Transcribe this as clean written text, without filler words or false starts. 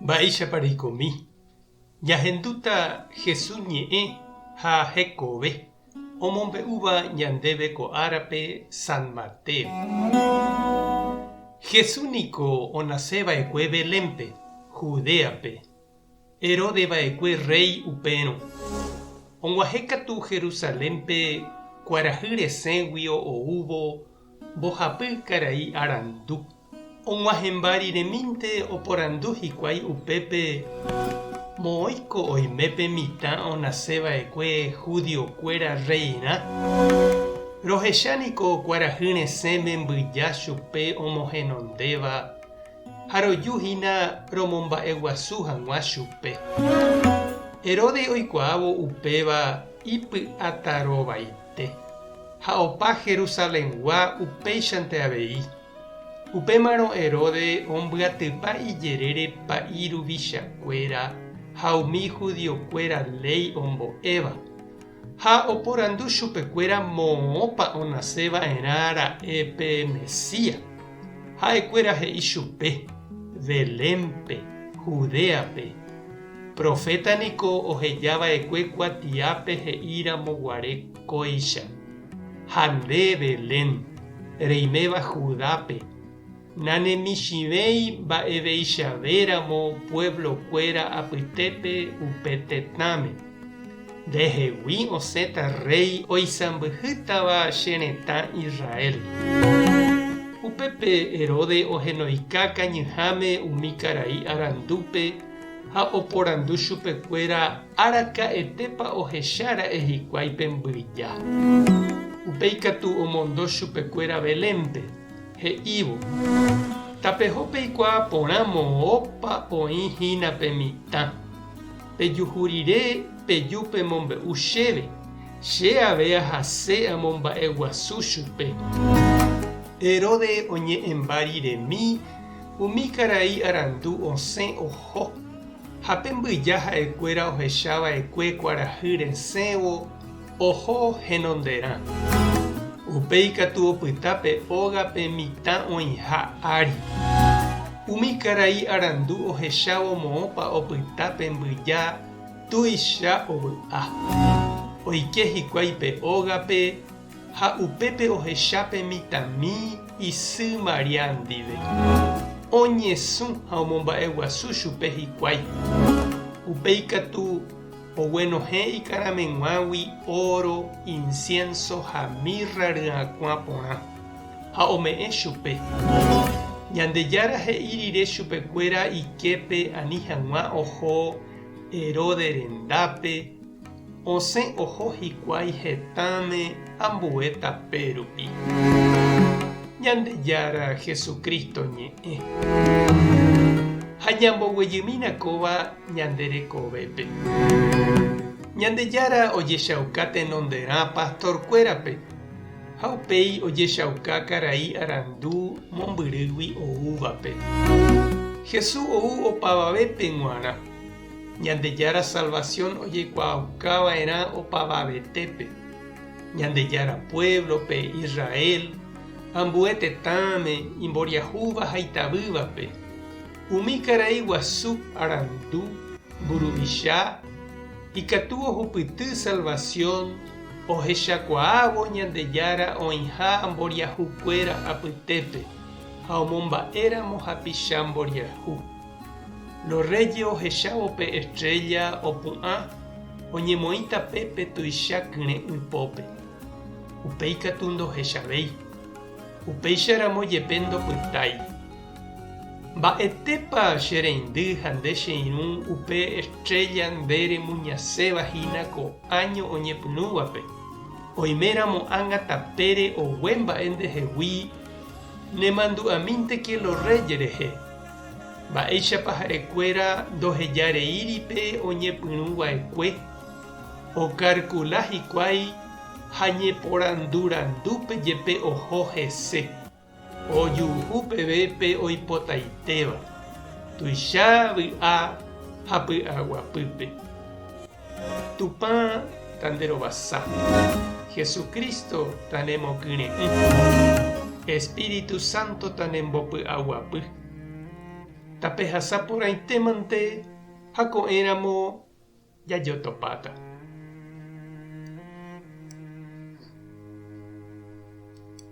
Mba'éichapa reikomi? Ñahendúta Jesús ñe'ẽ ha hekove omombe'úva ñandéve ko árape San Mateo. Jesús niko onase va'ekue Belénpe, Judéape. Herodes va'ekue rréi upérõ. Og̃uahẽ katu Jerusalénpe kuarahy resẽguio oúvo mbohapy karai arandu. Og̃uahẽmba riremínte oporandu hikuái upépe moõiko oime pe mitã onase va'ekue judiokuéra rreirã. Rohecha niko kuarahy resẽme mbyja chupe omohenondéva ha roju hína romomba'eguasu hag̃ua chupe. Herodes oikuaávo upéva ipy'atarovaite, ha opa Jerusalengua upéichante avei. Upémarõ Herodes ombyatypa ijerére pa'i ruvichakuéra ha umi judiokuéra léi ombo'éva, ha oporandu chupekuéra moõpa onase va'erã ra'e pe Mesías. Ha'ekuéra he'i chupe, Belénpe, Judéape. Proféta niko oheja va'ekue kuatiápe he'íramo guare kóicha. Ha nde, Belén, reiméva Judápe, nanemichĩvéi mba'eveichavéramo pueblo-kuéra apytépe upe tetãme. Ndehegui osẽta rréi oisãmbyhýtava che retã Israel. Upépe Herodes ohenoika kañyháme umi karai arandúpe ha oporandu chupekuéra araka'etépa ohecha ra'e hikuái pe mbyja. Upéi katu omondo chupekuéra Belénpe, he'ívo, Tapeho peikuaa porã moõpa oĩ hína pe mitã. Pejuhu rire peju pemombe'u chéve, che ave ahase amomba'eguasu chupe. Herodes oñe'ẽmba riremi Umi karai arandu osẽ oho, ha pe mbyja ha'ekuéra ohecha va'ekue kuarahy resẽvo oho henonderã. Upéi katu opyta pe ógape mitã oĩha ári. Umi karai arandu ohechávo moõpa opyta pe mbyja tuicha ovy'a. Oike hikuái pe ógape Ha upépe ohecha pe mitãmi isy María ndive. Oñesũ ha omomba'eguasu chupe hikuái. Upéi katu oguenohẽ ikarameg̃uágui óro, insiénso ha mírra ryakuã porã, ha ome'ẽ chupe. Ñandejára he'i rire chupekuéra iképe ani hag̃ua oho Herodes rendápe, Osẽ oho hikuái hetãme ambue tape rupi. Ñandejára Jesucristo ñe'ẽ. Ha ñamboguejymína kóva ñande rekovépe. Ñandejára ojechauka tenonderã pastor-kuérape, ha upéi ojechauka karai arandu mombyrýgui oúvape. Jesús ou opavavépe g̃uarã. Ñandejára salvasión ojekuaauka va'erã opavavetépe, Ñandejára puévlope, Israel, ambue tetãme, imboriahúva ha itavývape, umi karai guasu arandu, mburuvicha, ikatu ohupyty salvasión ohechakuaávo Ñandejára oĩha mboriahukuéra apytépe ha omomba'éramo hapicha mboriahu. Lo rréye ohechávo pe estrélla opu'ã, oñemoĩ tapépe tuicha kyre'ỹ pópe. Upéi katu ndohechavéi. Upéicha ramo jepe ndopytái. Mba'etépa che reindy ha nde che irũ upe estrélla nde remuñaséva hína ko áño oñepyrũvape? Oiméramo ág̃a tapére ogue mba'e ndehegui, nemandu'amínteke lo rréye rehe. Mba'éichapa ha'ekuéra ndohejareíri pe oñepyrũ va'ekue? Okarkula hikuái ha ñeporandurandúpe jepe oho hese, ojuhu peve pe oipotaitéva, tuicha vy'a ha py'aguapýpe. Tupã tanderovasa. Jesucristo tanemokyre'ỹ. Espíritu Santo tanembopy'aguapy. Tapehasa porãitémante ha ko'ẽramo jajotopáta.